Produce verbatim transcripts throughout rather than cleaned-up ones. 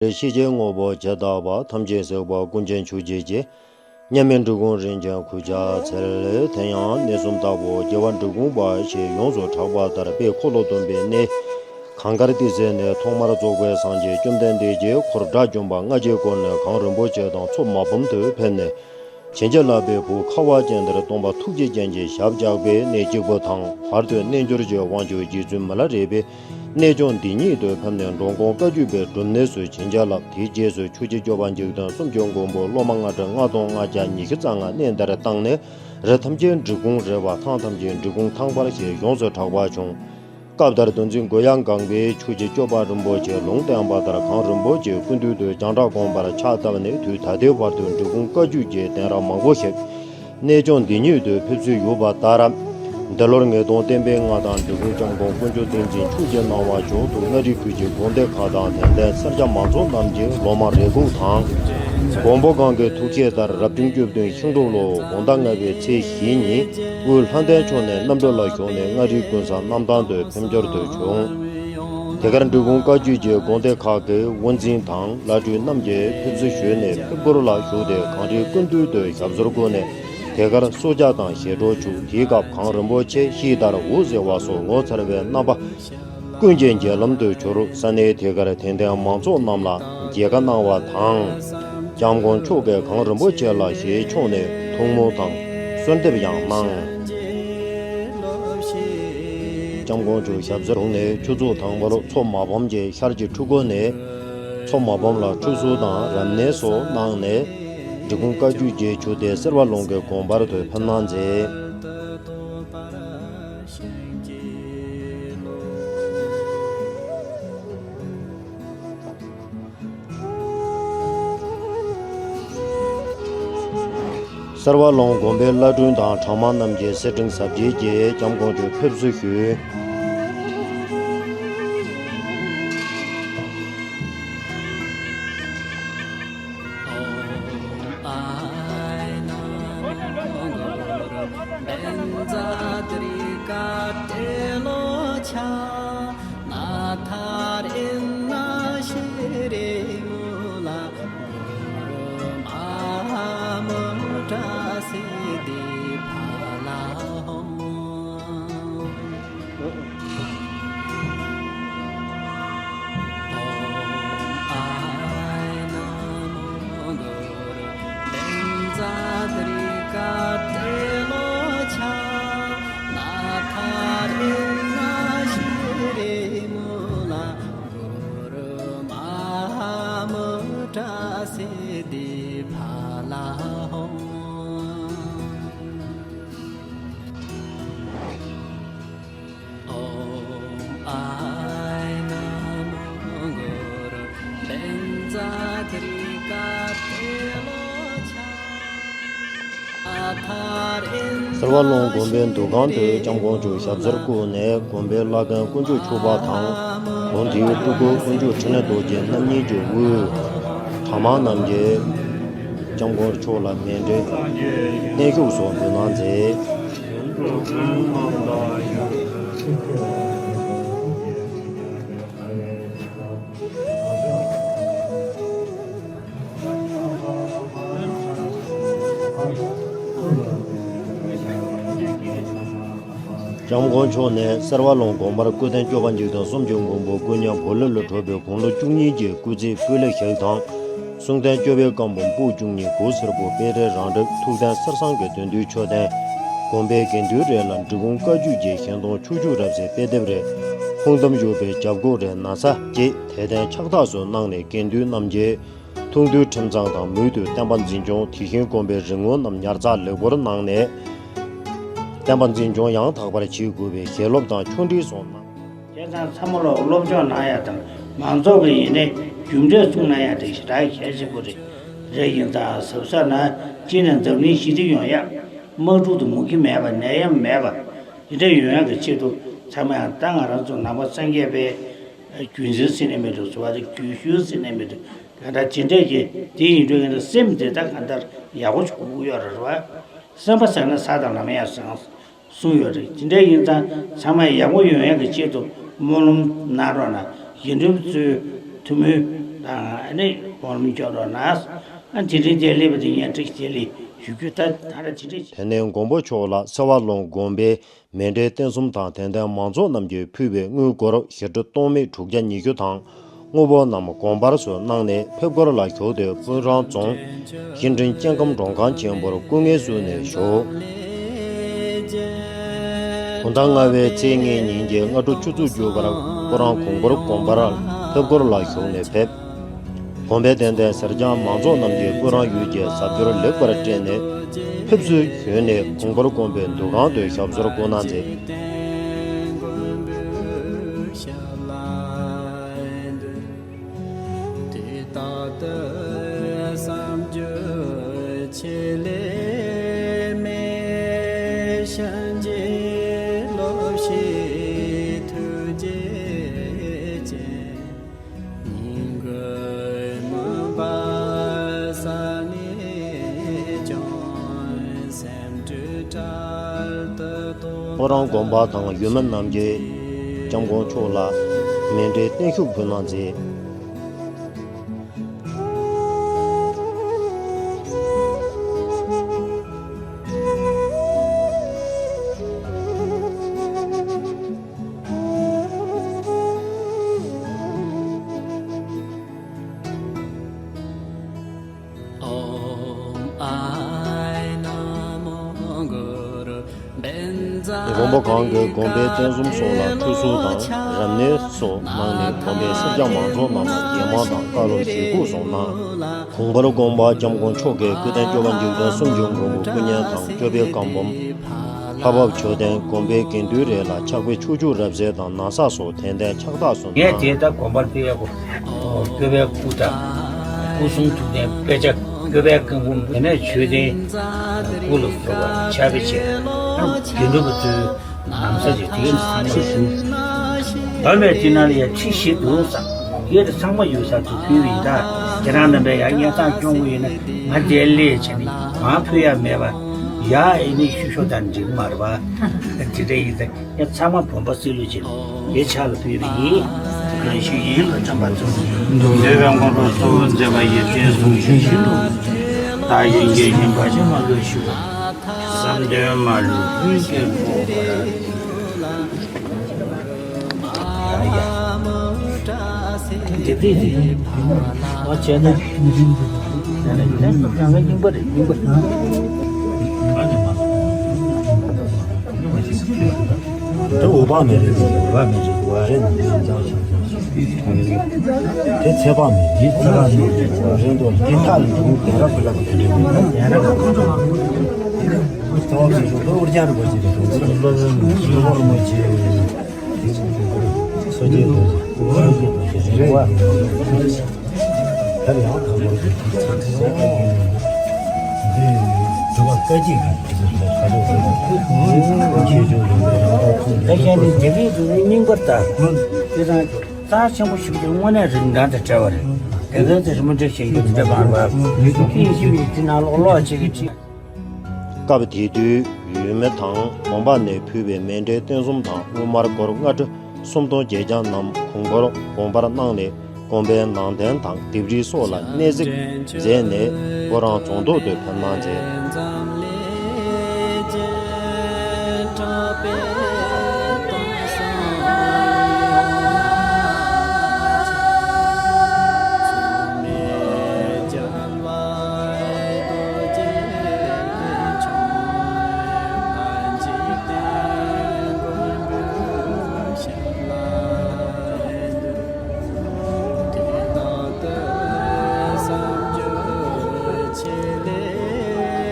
ཤེས་བྱའི་དངོས་པོ་ཇི་ལྟ་བ། ཐམས་ཅད་གཟིགས་པ་ཀུན་མཁྱེན་ཆོས་ཀྱི་རྗེ། མཉམ་མེད་འབྲི་གུང་རིན་ཆེན་སྐུ་ཕྱག་འཚལ། དེ་ཡང་གནས་གསུམ་བདག་པོ་རྒྱལ་བ་འབྲི་གུང་པ་ཞེས་ཡོངས་སུ་གྲགས་པ་ལྟར་དཔལ་འཁོར་ལོ་སྡོམ་པའི་གནས། གངས་དཀར་ཏི་སེ་ནས་ཐོག་མར་རྫོགས་པའི་སངས་རྒྱས་བཅོམ་ལྡན་འདས་ཀྱི་འཁོར་དགྲ་བཅོམ་པ་ལྔ་བརྒྱའི་སྐོར་ནས་གངས་རིན་པོ་ཆེ་དང་མཚོ་མ་སྦོམ་དུ་ཕེབས་ནས། བྱིན་གྱིས་བརླབས་པའི་བུ་ཁ་བ་ཅན་དེར་སྟོན་པ་ཐུགས་རྗེ་ཅན་གྱི་ཞབས་བཅགས་པའི་གནས་གཅིག་པུ་དང་། བར་དུ་རྣལ་འབྱོར་གྱི་དབང་ཕྱུག་རྗེ་བཙུན་མི་ལ་རས་པའི་གནས་ལྗོངས་འདི་ཉིད་དུ་ཕེབས་ནས་འགྲོ་མགོན་བཀའ་བརྒྱུད་པའི་སྒྲུབ་གནས་སུ་བྱིན་གྱིས་བརླབས། དེའི་རྗེས་སུ་ཆོས་རྗེ་སྐྱོབ་པ་འཇིག་རྟེན་གསུམ་གྱི་མགོན་པོ་སློབ་མ་ལྔ་སྟོང་ལྔ་བརྒྱ་ཉི་ཤུ་རྩ་ལྔ་གནས་འདིར་བཏང་ནས། རི་ཐམས་ཅད་འབྲི་གུང་རི་བ། ཐང་ཐམས་ཅད་འབྲི་གུང་ཐང་པར་ཞེས་ཡོངས་སུ་གྲགས་པ་བྱུང་། སྐབས་དེར་གདུང་འཛིན་གུ་ཡངས་གང་པོས་ཆོས་རྗེ་སྐྱོབ་པ་རིན་པོ་ཆེ་ལུང་བསྟན་པ་ལྟར་གངས་རིན་པོ་ཆེའི་སྐུ་མདུན་དུ་རྒྱང་གྲགས་དགོངས་པར་ཕྱག་བཏབ་ནས། དུས་ད་ལྟའི་བར་དུ་འབྲི་གུང་བཀའ་བརྒྱུད་ཀྱི་གདན་རབས་མང་པོ་ཞིག་གནས་ལྗོངས་འདི་ཉིད་དུ་ཕེབས་སྲོལ་ཡོད་པ་ལྟར། འདི་ལོར་ངེས་དོན་བསྟན་པའི་མངའ་བདག་འབྲི་གུང་སྐྱབས་མགོན་དཀོན་མཆོག་བསྟན་འཛིན་ཆོས་ཀྱི་སྣང་བ་མཆོག་ཏུ་མངའ་རིས་ཁུལ་གྱི་དགོན་སྡེ་ཁག་དང་དད་ལྡན་སེར་སྐྱ་མང་ཚོགས་རྣམས་ཀྱི་ལོ་མ་རེ་སྒུག་དང་། མགོན་པོ་གང་གི་ཐུགས་བསྐྱེད་ལྟར་རབ་བྱུང་བཅུ་བདུན་ཤིང་འབྲུག་ལོ་དགུང་ཟླ་ལྔ་པའི་ཚེས་བཞི་ཉིན། དབུས་ལྷ་ལྡན་ཕྱོགས་ནས་གནམ་གྲུ་ལ་ཞོན་ནས་མངའ་རིས་ཀུན་བཟང་གནམ་ཐང་དུ་ཕེབས་འབྱོར་དུ་བྱུང་། དེ་གར་འབྲི་གུང་བཀའ་བརྒྱུད་ཀྱི་དགོན་སྡེ་ཁག་གི་དབུ་འཛིན་དང་བླ་སྤྲུལ་རྣམས་ཀྱིས་ཕེབས་བསུ་ཞུས་ནས་ཕེབས་སྒོར་ལ་བཞུགས་ཏེ་གངས་རིའི་སྐུ་མདུན་དུ་ཞབས་སོར་བཀོད་ནས། དེ་གར་གསོལ་ཇ་དང་ཞལ་དྲོ་བྱུགས། དེའི་སྐབས་གངས་རིན་པོ་ཆེ་ཤིང་རྟར་འོད་གསལ་བ་སོགས་ངོ་མཚར་བའི་རྣམ་པ་ཀུན་གྱི་རྒྱལ་ལམ་དུ་གྱུར། ས་གནས་དེ་གར་དད་ལྡན་མང་ཚོགས་རྣམས་ལ་མཇལ་ཁ་གནང་བ་དང་། སྐྱབས་མགོན་མཆོག་གིས་གངས་རིན་པོ་ཆེ་ལ་ཞལ་ཕྱུག་ནས་ཐུགས་སྨོན་དང་གསོལ་འདེབས་ཡང་གནང་། སྐྱབས་མགོན་མཆོག་ཞབས་སོར་བྱུང་ནས་ཆུ་ཚོད་དང་པོར་མཚོ་མ་སྦོམ་གྱི་ཤར་གྱི་ཕྲུ་གུ་ནས། མཚོ་མ་སྦོམ་ལ་ཁྲུས་གསོལ་དང་རབ་གནས་སོགས་གནང་ནས། འབྲི་གུང་བཀའ་བརྒྱུད་ཀྱི་ཆོས་སྡེ་གསེར་བ་ལུང་གི་དགོན་པར་དུ་ཕེབས་གནང་མཛད། གསེར་བ་ལུང་དགོན་པའི་བླ་སྤྲུལ་དང་གྲྭ་མང་རྣམས་ཀྱིས་སེར་ཕྲེང་གཟབ་རྒྱས་ཀྱིས་སྐྱབས་མགོན་མཆོག་ཕེབས་བསུ་ཞུས། གསེར་བ་ལུང་དགོན་པའི་འདུ་ཁང་དུ་སྐྱབས་མགོན་མཆོག་ཞབས་སར་བཀོད་ནས། དགོན་པའི་བླ་རྒན་དཀོན་མཆོག་ཕྱུག་པ་དང་། དགོན་དེའི་སྤྲུལ་སྐུ་དཀོན་མཆོག་འཕྲིན་ལས་རྡོ་རྗེ་རྣམ་གཉིས་ཀྱི་དབུས། གྲྭ་མང་རྣམས་ཀྱིས་སྐྱབས་མགོན་མཆོག་ལ་མཎྜལ་བརྟན་བཞུགས་སོགས་འབུལ་གནང་མཛད། སྐྱབས་མགོན་མཆོག་ནས་གསེར་བ་ལུང་དགོན་པར་སྐུ་རྟེན་སྐྱོབ་པ་འཇིག་རྟེན་གསུམ་གྱི་མགོན་པོ་སྐུ་མྱ་འོད་ལ་འཕྲོ་བའི་དགུང་ལོ་བཅུ་གཉིས་ཀྱི་སྐུ་ཚེ་སྤོས་ལེགས་ཤིག་དང་། གསུང་རྟེན་སྐྱོབ་པའི་བཀའ་འབུམ་པོད་བཅུ་གཉིས་གོས་སེར་པོ་དཔལ་རི་རང་འགྲེལ་ཐུགས་རྟེན་གསེར་ཟངས་ཀྱི་བདུད་འདུལ་མཆོད་རྟེན། དགོན་པའི་དགེ་འདུན་རེ་ལ་འབྲི་གུང་བཀའ་བརྒྱུད་ཀྱི་ཤིང་སྡོང་ཆུ་བྱུག་རབ་གསལ་དཔེ་དེབ་རེ། ཕུང་གཏམ་བཞུགས་པའི་ཞབས་བཀོད་རེ་ན་ཚ་བཅས་དད་རྟེན་ཕྱག་རྟགས་སུ་གནང་ནས་དགེ་འདུན་རྣམས་ཀྱིས་ཐུགས་འདུན་ཁྲིམས་གཙང་དང་མོས་གུས་བསྟན་པ་འཛིན་སྐྱོང་། དེ་བཞིན་དགོན་པའི་རིག་དངོས་རྣམས་ཉར་ཚགས་ལེགས་པོར་གནང་ནས། བསྟན་པ་འཛིན་སྐྱོང་ཡང་དག་པར་བྱེད་དགོས་པའི་ཞལ་སློབ་དང་ཕྱོགས་སྒྲིག་སོགས་གནང་། བྱས་ཙང་ཚང་མ་ལོག་སློབ་སྦྱོང་གནང་ཡ་དང་། མང་ཚོགས་ཀྱི་ཡིན་ནའི་རྒྱུ་འབྲས་གསུང་གནང་ཡ་དེ་ཞེ་དྲག་གལ་ཆེན་པོ་རེད། རེད། ཡིན་ཙང་གཟབ་གཟབ་ན་གཅིག་ནས་འཛམ་གླིང་ཞི་བདེ་ཡོང་ཡ། དམག་འཁྲུག་དང་མུ་གེ་མེད་པ། ནད་ཡམས་མེད་པ། དེ་འདྲ་ཡོང་ཡ་གི་ཆེད་དུ་ཚང་མ་ཡང་ད་ང་རང་ཚོ་ནང་པ་སངས་རྒྱས་པའི་རྒྱུད་འཛིན་ཟེར་ནས་མི་འདུག་ཟེར་བ་དེ། རྒྱུད་ཤུལ་ཟེར་ནས་མི་འདུག་ག་འདྲ་ཇི་འདྲས་ཀྱི་དེ་ཡིན་དུས་ཀྱི་ནི་སེམས་དེ་ད་ག་འདྲ་ཡག་པོ་བྱུང་གི་ཡོད་རེད་བ། སེམས་པ་བཟང་ན་ས་དང་ལམ་ཡང་བཟང་གསུངས་ཡོད་རེད། དེ་འདྲ་ཡིན་ཙང་ཚང་མ་ཡག་པོ་ཡོང་ཡག་གི་ཆེད་དུ་སྨོན་ལམ་གནང་རོགས་གནང་། དགེ་འདུན་ཚོས་ཐུགས་སྨོན་ ཨ་ནི་གོང་མའི་ཕྱོགས་རོགས་ན། ཨ་དེ་རིང་དེ་སླེབས་པ་དེ་ངས་ཁྲིག་དེ་ལས་ཞུ་རྒྱུ་ད་ད་ར་དེ་རིང་། དེ་ནས་མགོན་པོ་མཆོག་ལ་སེ་བ་ལུང་དགོན་པའི་མཎྜལ་རྟེན་གསུམ་དང་དད་ལྡན་མང་ཚོགས་རྣམས་ཀྱིས་ཕུལ་བའི་དངུལ་སྒོར་ཞི་ཁྲི་སྟོང་མེད་དྲུག་བརྒྱ་ཉི་ཤུ་དང་། དངོས་པོ་རྣམས་དགོན་པར་གསོལ་གནང་ནས་ཕེབས་སྒོར་ལ་ཞུགས་ཏེ། སྤུན་རང་རྫོང་ཤིང་སྤྲིན་སྐྱེ་ཁམས་མགྲོན་ཁང་ཆེན་པོར་སྐུ་ངལ་གསོས་ནས་བཞུགས། དགུན་ཟླ་ལྔ་པའི་ཚེས་ལྔའི་ཉིན་གྱི་སྔ་དྲོ་ཆུ་ཚོད་བཅུ་པར་སྤུན་རང་གུང་པོར་དགོན་པར་ཕེབས་སྒོར་ལ་ཞུགས་ནས་ཕེབས། དགོན་པའི་དད་ལྡན་སེར་སྐྱ་མང་ཚོགས་རྣམས་ཀྱིས་སྤུན་རང་ཡུལ་གྱི་གཟབ་མཆོར་ལེགས་པར་སྤྲས་ནས་ཕེབས་བསུ་ཞུས་ནས། གུང་པོར་དགོན་པའི་འདུ་ཁང་དུ་ཞབས་སོར་སྐུ་ན་མཛད། དེ་ལྟར་དུ་བསམ་རྒྱུ་ཆེས་ལས་མེད། གཤིན་རྗེ་སློབ་ཞིག་ཐུགས་རྗེ་ཅན། སྙིང་གི་མུན་པ་བསལ་ནས་ཀྱང་སེམས་འཁྲུལ་བྲལ་དུ་གཏོང་། ཁོ་རང་དགོན་པ་དང་ཡུལ་མི་རྣམས་ཀྱིས་སྐྱབས་མགོན་མཆོག་ལ་མཎྜལ་བརྟན་བཞུགས་འབུལ་གནང་མཛད། དགོན་པ་གང་གི་དགོན་པའི་རྟེན་གསུམ་སོགས་ལ་ཁྲུས་གསོལ་དང་རབ་གནས་སོགས་གནང་ནས། དགོན་པའི་སེར་སྐྱ་མང་ཚོགས་རྣམས་ལ་རྒྱས་མང་དང་བཀའ་སློབ་ཞིབ་དགུ་སོགས་གནང་། གུང་པར་དགོན་པ་སྐྱབས་མགོན་མཆོག་གིས་སྐུ་རྟེན་སྐྱོབ་པ་འཇིག་རྟེན་གསུམ་གྱི་མགོན་པོ་སྐུ་བརྙན་དང་སྐྱོབ་པའི་བཀའ་འབུམ། ལྷ་བབས་མཆོད་རྟེན། དགོན་པའི་དགེ་འདུན་རེ་ལ་ཕྱག་དཔེ་ཆོས་འབྱུང་རབ་གསལ་དང་ན་བཟའ་སོགས་དད་ལྡན་ཕྱག་རྟགས་སུ་གནང་། ངས་དེ་ལྟར་དགོན་པར་ཕེབས་ཡག་གོ། སྐྱོབ་པའི་སྐུ་དང་སྐུ་གསུང་ཐུགས་རྟེན། དཔེ་ཆ། སྐྱོབ་པའི་བཀའ་འབུམ། དེ་ནས་མཆོད་རྟེན། སྐུ་ལ་གསོལ་བ། ཕྱག་དཔེ་བཅས། དགེ་འདུན་པ་ཚོའི་ན་བཟའ་བཅས། དེ་ཚང་མ་ཞུ། བདམས་པའི་དེ་ནང་ལ་ཡང་ཁྲི་བཞི་འདུག་ས། ཡོད་དེ་ཚང་མ་ཡོད་ས་དུ་ཕུལ་བ་ཡིན་ད། ཁྱེད་རང་རྣམ་པས་ཡང་སྙན་སེང་སྐྱོང་གི་ཡོད་ན། ང་འདིར་སླེབས་བྱས་ནས་མར་ཕུལ་ཡག་མེད་པ། ཡ་ཨེ་ནི་ཤུ་ཤོ་དང་འགྲིག་མ་རེད་པ། དེ་འདྲ་ཡིན་ད། ཡང་ཚང་མ་བུམ་པ་བསིལ་ལོས་བྱེད། ངའི་ཕྱག་ལ་ཕུལ་བ་ཡིན། གང་ཞིག་ཡིད་ལ་བྱམས་པ་ཚོམས། འདོད་པའི་མགོན་པོ་གཙོ་བོ་མཛད་པ་ཡིད་བཞིན་བཟུང་ཞིང་བཞིན་དུ། བདག་གཞན་དགེ་བཞིན་བར་ཆད་མ་ལུས་ཞི་བ། བསམ་དོན་མ་ལུས་ལྷུན་གྱིས་འགྲུབ་པར། ཡ་ཡ། དེ་དེ་དེ། ཨ་བྱས་ན། ཡ་ན་ཡ་ན་ཡ་ན་རྙིང་པ་རེད། རྙིང་པ་རེད། ཨ་ནི་མ། དེ་འོད་དཔག་མེད་རེད། འོད་དཔག་མེད་རེད། འོད་རེད་ན་འཛམ་ཞིང་འཛམ་ཞིང་། དེ་ཚེ་དཔག་མེད། འདི་ཚེ་དཔག་མེད་རེད། འོད་རེད་འདུག་དེ་ཐག་ལ་འདུག་དེ་རབ་ལབ་དེ་འདྲ་མེད་ན་ཡང་རབ་ཚེ་དཔག་མེད་རེད། འོད་ཀྱང་རིན་པོ་ཆེ་རེད། གྲོང་ཚོ་ལ་ལོ་ལོ་རིན་པོ་ཆེ་རེད། སོ་སྐྱེའི་རྡོ་རྗེ། སོ་སྐྱེའི་རྡོ་རྗེ་རེད་བ། ཡང་དང་པོར་གྱུར་ཅིག་ཚེ་དཔག་མེད་ཡིན། འདི་སྒྲུབ་པ་བཀའ་བརྒྱད་ཀྱི་རྒྱུད་ལ་ཁ་དོག་ལྡན་པའི་ཁྱད་ཆོས་ལྡན་པའི་རང་དག་ཁུངས་ལྡན་པའི་སྐོར་དང་། རྩ་ཆེན་པོ་ཞིག་གི་དངོས་གནས་རིགས་འདྲ་དང་བྲལ་བ་རེད། དེ་ཚོ་ཚེ་རིང་མོ་འདྲ་བྱེད་རྒྱུ་འདྲ་བར་བར་ཡིན་ཞིག་ཡིན་ཅི་ནང་ལོག་ལོག་བྱེད་ཀྱི་ཅི། སྐབས་དེ་དུས་ཡུལ་མི་དང་དགོན་པ་ནས་ཕུལ་བའི་མཎྜལ་རྟེན་གསུམ་དང་དངུལ་སྨར་སྒོར་ལྔ་ཁྲི་སུམ་སྟོང་བརྒྱད་བརྒྱ་རྣམས་གུང་པར་དགོན་པར་གནང་ནས། དགོན་པའི་ནང་རྟེན་དང་ལྡེབས་རིས་སོགས་ལ་གནས་གཟིགས་མཛད་ནས། སྤུན་རང་རྫོང་ཐོག་ཏུ་ཕེབས་གནང་མཛད།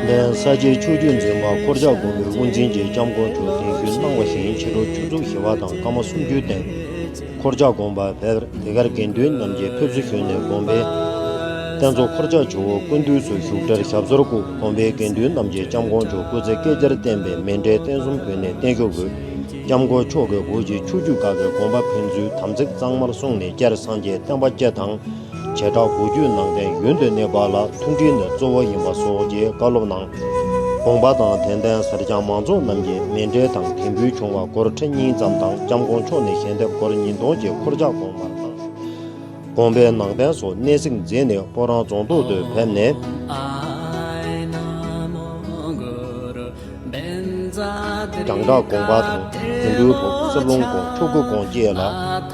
ལན། ས་སྐྱའི་ཆོས་བརྒྱུད་འཛིན་པ་འཁོར་ཆགས་དགོན་པའི་དབུ་འཛིན་གྱིས་སྐྱབས་མགོན་མཆོག་གདན་ཞུ་གནང་བ་བཞིན། ཕྱི་དྲོ་ཆུ་ཚོད་བཞི་པ་དང་སྐར་མ་སུམ་ཅུའི་སྟེང་འཁོར་ཆགས་དགོན་པར་ཕེབས། དེ་གར་དགེ་འདུན་རྣམས་ཀྱིས་ཕེབས་བསུ་ཞུས་ནས། དགོན་པའི་རྟེན་གཙོ་འཁོར་ཆགས་ཇོ་བོ་ཀུན་འདུས་སུ་བཞུགས་གྲལ་ཞབས་སོར་བཀུག་དགོན་པའི་དགེ་འདུན་རྣམས་ཀྱིས་སྐྱབས་མགོན་མཆོག་སྐུ་ཚེ་བསྐལ་བརྒྱར་བརྟན་པའི་མཎྜལ་རྟེན་གསུམ་ཕུལ་ནས་བརྟན་བཞུགས་འབུལ། སྐྱབས་མགོན་མཆོག་གིས་བོད་ཀྱི་ཆོས་བརྒྱུད་ཁག་གི་དགོན་པ་ཕན་ཚུན་དམ་ཚིག་གཙང་མར་བསྲུངས་ནས། བསྐྱར་སངས་རྒྱས་བསྟན་པ་སྤྱི་དང་། བྱེ་བྲག་གོ་རྒྱུའི་ནང་རྟེན་ཡུན་དུ་གནས་པ་ལ་མཐུན་སྒྲིལ་ནི་གཙོ་བོ་ཡིན་པ་སོགས་ཀྱི་བཀའ་སློབ་གནང་། དགོན་པ་དང་དད་ལྡན་སེར་སྐྱ་མང་ཚོགས་རྣམས་ཀྱིས་མཎྜལ་དང་དེ་འབུལ་བྱུང་བ་སྒོར་ཁྲི་གཉིས་ཙམ་དང་། སྐྱབས་མགོན་མཆོག་ནས་ཞལ་འདེབས་སྒོར་ཉིས་སྟོང་ཅིག་འཁོར་ཆགས་དགོན་པར་གནང་། དགོན་པའི་ནང་རྟེན་སོགས་གནས་གཟིགས་མཛད་ནས་སྤོ་རང་རྫོང་ཐོག་ཏུ་ཕེབས་ནས། རྒྱང་བསྒྲགས་དགོན་པ་དང་རྫུ་འཕྲུལ་ཕུག་གསེར་ལུང་དགོན། ཆོས་སྐུ་དགོན་བཅས་ལ་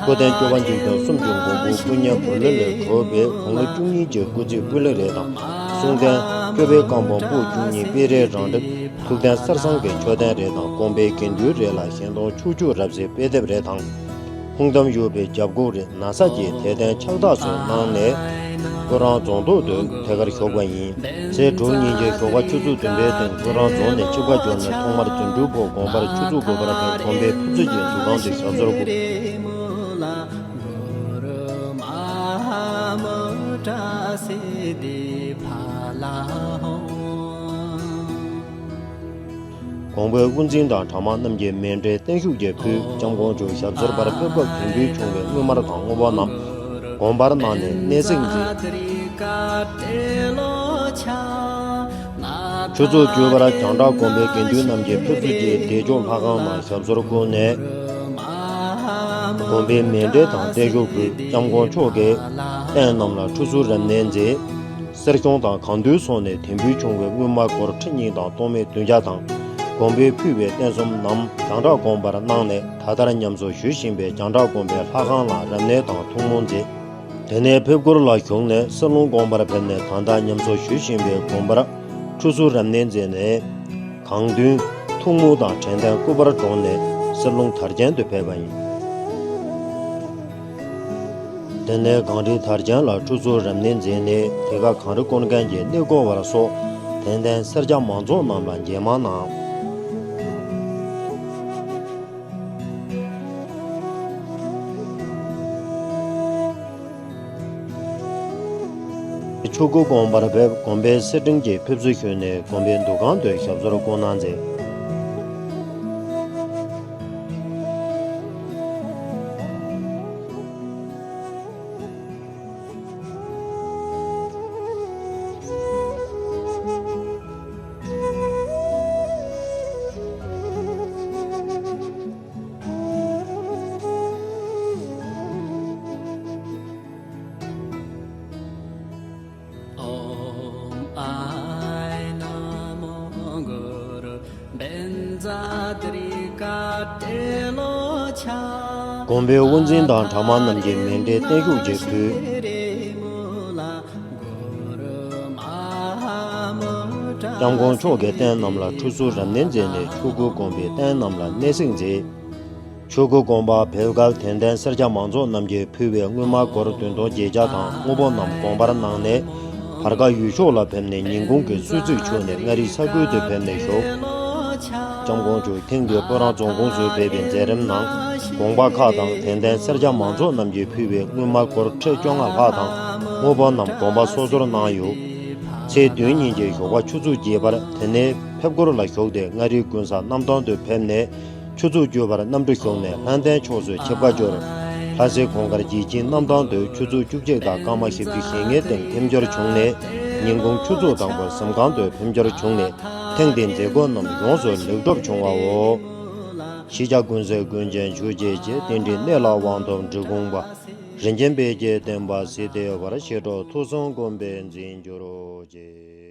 སྐུ་རྟེན་སྐྱོབ་པ་འཇིག་རྟེན་གསུམ་གྱི་མགོན་པོ་སྐུ་བརྙན་བུ་ལི་ལས་གྲུབ་པའི་དགུང་ལོ་བཅུ་གཉིས་ཀྱི་སྐུ་ཚེ་སྤུས་ལེགས་རེ་དང་། གསུང་རྟེན་སྐྱོབ་པའི་བཀའ་འབུམ་པོད་བཅུ་གཉིས་དཔེ་རིས་རང་འགྲེལ། ཐུགས་རྟེན་གསེར་ཟངས་ཀྱི་མཆོད་རྟེན་རེ་དང་། དགོན་པའི་དགེ་འདུན་རེ་ལ་ཞལ་འདོན་ཆོས་བརྒྱུད་རབ་གསལ་དཔེ་དེབ་རེ་དང་། ཕུང་གཏམ་ཡོད་པའི་རྒྱབ་ཁུག་རེ། ན་བཟའ་བཅས་དད་རྟེན་ཕྱག་རྟགས་སོགས་གནང་ནས། སྤོ་རང་རྫོང་ཐོག་ཏུ་ཐད་ཀར་ཞུགས་པ་ཡིན། ཚེས་དྲུག་ཉིན་གྱི་ཞོགས་པ་ཆུ་ཚོད་བདུན་པའི་སྟེང་སྤོ་རང་རྫོང་ནས་ཆིབས་ཁ་བསྒྱུར་ནས་ཐོག་མར་རྫུ་འཕྲུལ་ཕུག་དགོན་པར་ཆུ་ཚོད་དགུ་པར་ཕེབས། དགོན་པའི་ཕེབས་བསུ་ཆེད་འདུ་ཁང་དུ་ཞབས་སོར་བཀོད། དགོན་པའི་དབུ་འཛིན་དང་གྲྭ་མང་རྣམས་ཀྱིས་མཎྜལ་བརྟན་བཞུགས་ཀྱིས་ཕུལ། ལྕམ་དགོན་མཆོག་ཞབས་སོར་པར་ཕེབས་སྐབས་དེང་དུས་བྱུང་བའི་དངུལ་སྨར་དང་དངུལ་ཕོར་རྣམས་དགོན་པར་གནང་ནས་གནས་གཟིགས་མཛད། ཆུ་ཚོད་བཅུ་པར་རྒྱང་བསྒྲགས་དགོན་པའི་དགེ་འདུན་རྣམས་ཀྱིས་ཕེབས་བསུ་ཆེད་བདེ་མཆོག་ལྷ་ཁང་ནང་ཞབས་སོར་བཀོད་ནས། དགོན་པའི་མཎྜལ་དང་བརྟན་བཞུགས་ཕུལ། ལྕམ་དགོན་མཆོག་གིས་རྟེན་རྣམས་ལ་ཁྲུས་གསོལ་རབ་གནས་མཛད། གསེར་གཞོང་དང་གང་འདུལ་སོགས་ནས་དེང་དུས་བྱུང་བའི་དངུལ་སྨར་སྒོར་ཁྲི་གཉིས་དང་སྟོང་མེད་བདུན་བརྒྱ་དང་། དགོན་པས་ཕུལ་བའི་རྟེན་གསུམ་རྣམས་རྒྱང་བསྒྲགས་དགོན་པར་གནང་ནས། ད་ལྟར་ཉམས་གསོ་ཞུ་བཞིན་པའི་རྒྱང་བསྒྲགས་དགོན་པའི་ལྷ་ཁང་ལ་རབ་གནས་དང་ཐུགས་སྨོན་མཛད། དེ་ནས་ཕེབས་སྒོར་ལ་ཞུགས་ནས་གསེར་ལུང་དགོན་པར་ཕེབས་ནས། ད་ལྟ་ཉམས་གསོ་ཞུ་བཞིན་པའི་དགོན་པར་ཁྲུས་གསོལ་རབ་གནས་མཛད་ནས། གང་འདུལ། ཐུགས་སྨོན་དང་དྲན་རྟེན་སྐུ་པར་དྲངས་ནས་གསེར་ལུང་དར་རྒྱན་དུ་ཕེབས་པ་ཡིན། དེ་ནས་གངས་རི་དར་རྒྱན་ལ་ཁྲུས་གསོལ་རབ་གནས་མཛད་ནས། དེ་ཁར་གངས་རི་སྐོར་མཁན་གྱི་གནས་སྐོར་བ་སོགས་དད་ལྡན་སེར་སྐྱ་མང་ཚོགས་རྣམས་ལ་མཇལ་མར་གནང་། ཆོས་སྐུ་དགོན་པར་ཕེབས། དགོན་པའི་སེར་ཕྲེང་གིས་ཕེབས་བསུ་ཞུས་ནས་དགོན་པའི་འདུ་ཁང་དུ་ཞབས་སོར་བཀོད་གནང་མཛད། དགོན་པའི་དབུ་འཛིན་དང་གྲྭ་མང་རྣམས་ཀྱིས་མཎྜལ་བརྟན་བཞུགས་ཀྱིས་ཕུལ། སྐྱབས་མགོན་མཆོག་གིས་རྟེན་རྣམས་ལ་ཁྲུས་གསོལ་རབ་གནས་མཛད་ནས། ཆོས་སྐུ་དགོན་པའི་རྟེན་རྣམས་ལ་གནས་གཟིགས་མཛད། ཆོས་སྐུ་དགོན་པར་ཕེབས་སྐབས་དད་ལྡན་སེར་སྐྱ་མང་ཚོགས་རྣམས་ཀྱིས་ཕུལ་བའི་དངུལ་སྨར་སྒོར་བདུན་སྟོང་བརྒྱད་བརྒྱ་དང་དངུལ་ཕོར་རྣམས་དགོན་པར་གནང་ནས། བར་ཀ་ཡུལ་ཤོག་ལ་ཕེབས་ནས་ཉིན་གུང་གི་གསོལ་ཚིགས་ཞུས་ནས་མངའ་རིས་ས་ཁུལ་དུ་ཕེབས་ནས་བཞུགས། སྐྱབས་མགོན་མཆོག་ཐེངས་འདིའི་སྤོ་རང་རྫོང་ཁོངས་སུ་ཕེབས་པའི་མཛད་རིམ་ནང་། དགོན་པ་ཁག་དང་དད་ལྡན་སེར་སྐྱ་མང་ཚོགས་རྣམས་ཀྱིས་ཕུལ་བའི་དངུལ་སྨར་སྒོར་ཁྲི་བཅོ་ལྔ་ལྷག་དང་དངུལ་ཕོར་རྣམས་དགོན་པ་སོ་སོར་གནང་ཡོད། ཚེས་བདུན་ཉིན་གྱི་ཞོགས་པ་ཆུ་ཚོད་བརྒྱད་པར་དེ་ནས་ཕེབས་སྒོར་ལ་ཞུགས་ཏེ་མངའ་རིས་ཀུན་བཟང་གནམ་ཐང་དུ་ཕེབས་ནས། ཆུ་ཚོད་བཅུ་པར་གནམ་གྲུ་ཞུགས་ནས་ལྷ་ལྡན་ཕྱོགས་སུ་ཆིབས་ཁ་བསྒྱུར། ལྷ་སའི་གོང་དཀར་རྒྱལ་ཆེན་གནམ་ཐང་དུ་ཆུ་ཚོད་བཅུ་གཅིག་དང་སྐར་མ་བཞི་བཅུ་ཞེ་ལྔའི་སྟེང་ཕེབས་འབྱོར་བྱུང་ནས། ཉིན་གུང་ཆུ་ཚོད་དང་པོར་གཟིམ་ཁང་དུ་ཕེབས་འབྱོར་བྱུང་ནས། ཐེངས་འདིའི་མཛད་སྒོ་རྣམས་ཡོངས་སུ་ལེགས་གྲུབ་བྱུང་བའོ། ཤེས་བྱ་ཀུན་གསལ་ཀུན་མཁྱེན་ཆོས་ཀྱི་རྗེ། རྟེན་འབྲེལ་གནས་ལ་དབང་ཐོབ་འབྲི་གུང་པ། རིན་ཆེན་འཕེལ་གྱི་བསྟན་པ་སྲིད་མཐའི་བར། ཞི་ཁྲོ་ཐུགས་གསུམ་མགོན་པོས་འཛིན་གྱུར་ཅིག།